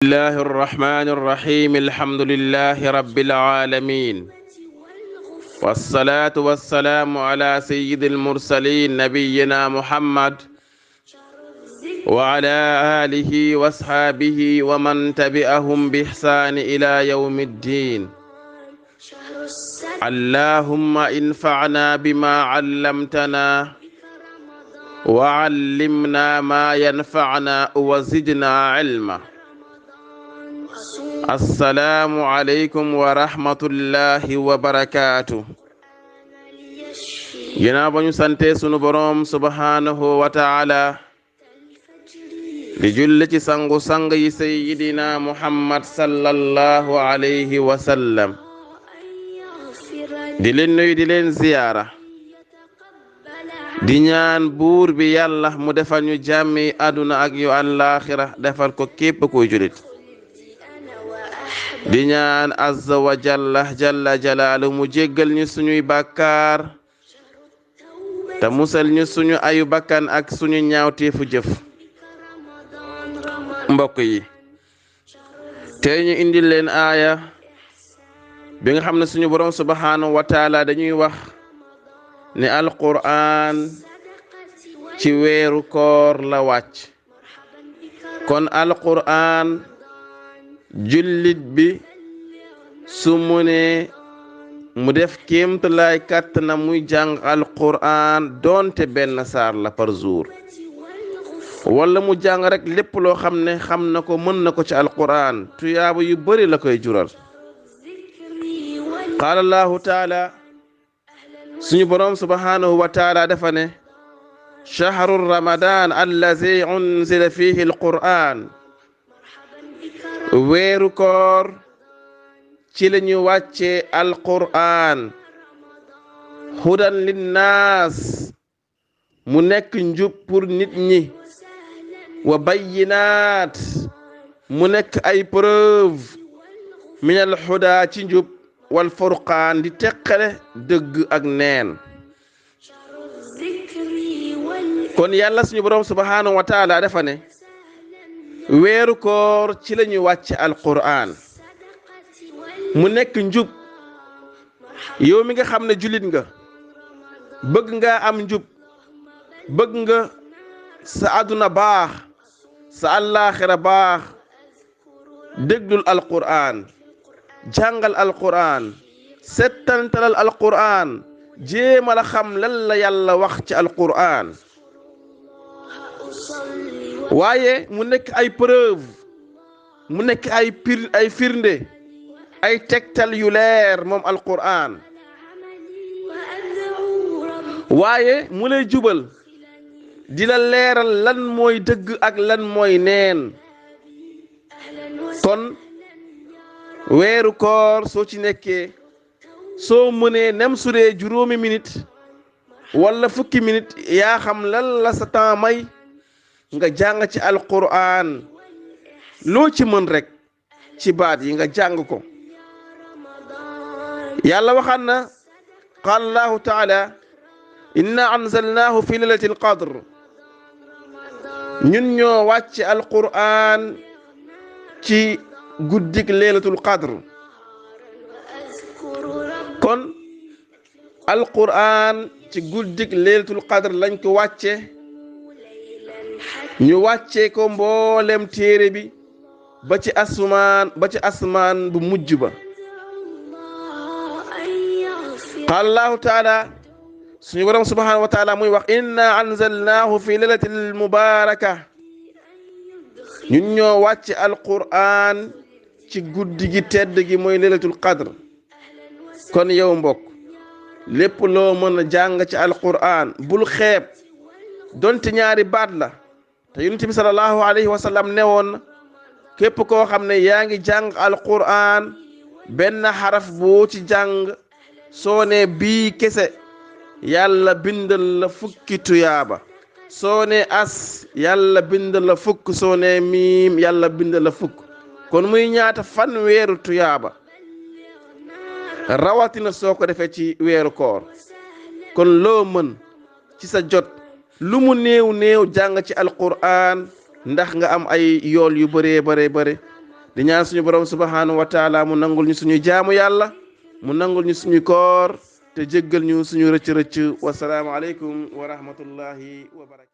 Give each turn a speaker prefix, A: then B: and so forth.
A: الله الرحمن الرحيم الحمد لله رب العالمين والصلاة والسلام على سيد المرسلين نبينا محمد وعلى آله واصحابه ومن تبعهم بإحسان إلى يوم الدين. اللهم انفعنا بما علمتنا وعلمنا ما ينفعنا وزدنا علما. السلام عليكم ورحمة الله وبركاته. ginnaaw ba ñu sante sunu boroom subhanahu wa taala di julli ci sangu sang yi sayyidina Muhammad sallallahu alayhi wa sallam, di leen nuyu di leen ziyaara, di ñaan buur bi yàlla mu defal ñu jàmmi àdduna ak yu àllaaxira defal ko képp kuy julit. di ñaan azza wa jalla jalaalu mu jéggal ñu suñuy bàkkaar te musal ñu suñu ayu bakkan ak suñu ñaawteefu jëf. mbokk yi, tey ñu indil leen aaya bi nga xam ne suñu borom subhanahu wa taala dañuy wax ne alquran ci weeru koor la wàcc. kon alquran jullit bi su mu ne mu def kéemtalaay kàttan muy jàng alquran doonte benn saar la par jour, wala mu jàng rek lépp loo xam ne xam na ko mën na ko ci alquran, tuyaaba yu bari la koy jural. qaala allahu taala, suñu boroom subhanahu wa taala dafa ne shahru ramadan allazi unzila fihi alquran, weeru koor ci la ñu wàcce alquran, hudan linnaas mu nekk njub pour nit ñi, wa bayyinaat mu nekk ay preuve min al huda ci njub, wal furqaan di teqale dëgg ak neen. kon yàlla suñu boroom subhanahu wa taala dafa ne weeru koor ci la ñu wàcce alquran mu nekk njub. yow mi nga xam ne jullit nga, bëgg nga am njub, bëgg nga sa àdduna baax, sa àllaaxira baax, déglul alquran, jàngal alquran, settantalal alquran, jéemal a xam lan la yàlla wax ci alquran. waaye mu nekk ay preuve, mu nekk ay firnde, ay tegtal yu leer moom alquran. waaye mu lay jubal, di la leeral lan mooy dëgg ak lan mooy neen. kon weeru koor soo ci nekkee, soo mënee nem su dee juróomi minute wala fukki minute, yaa xam lan la sa temps may nga jàng ci alquran, loo ci mën rek ci baat yi nga jàng ko. yàlla waxaan na qaala allahu taala inna anzalnaahu fi laylatil qadr, ñun ñoo wàcc alquran ci guddik laylatul qadr. kon alquran ci guddik laylatul qadr lañ ko wàcce, ñu wàcce ko mboolem téere bi ba ci asmaan bu mujj ba. qaala allahu taala, suñu borom subhanahu wa taala muy wax inna anzalnaahu fi laylatil mubaraka, ñun ñoo wàcce alquran ci guddi gi tedd gi mooy laylatul qadr. kon yow mbokk, lépp loo mën a jàng ci alquran bul xeeb, donte ñaari baat la. te yonent bi sallallahu alayhi wa sallam newoon képp koo xam ne yaa ngi jàng alquran benn xaraf boo ci jàng, soo ne bii kese yàlla bindal la fukki tuyaaba, soo ne as yàlla bindal la fukk, soo ne miim yàlla bindal la fukk. kon muy ñaata fan weeru tuyaaba, rawatina soo ko defee ci weeru koor. kon loo mën ci sa jot, lu mu néew néew jàng ci alquran ndax nga am ay yool yu bëree bare di ñaan suñu borom subhanahu wa taala mu nangul ñu suñu jaamu yàlla mu nangul ñu suñu koor te jéggal ñu suñu rëcc rëcc wasalaamu aleykum wa rahmatullahi wa barakatu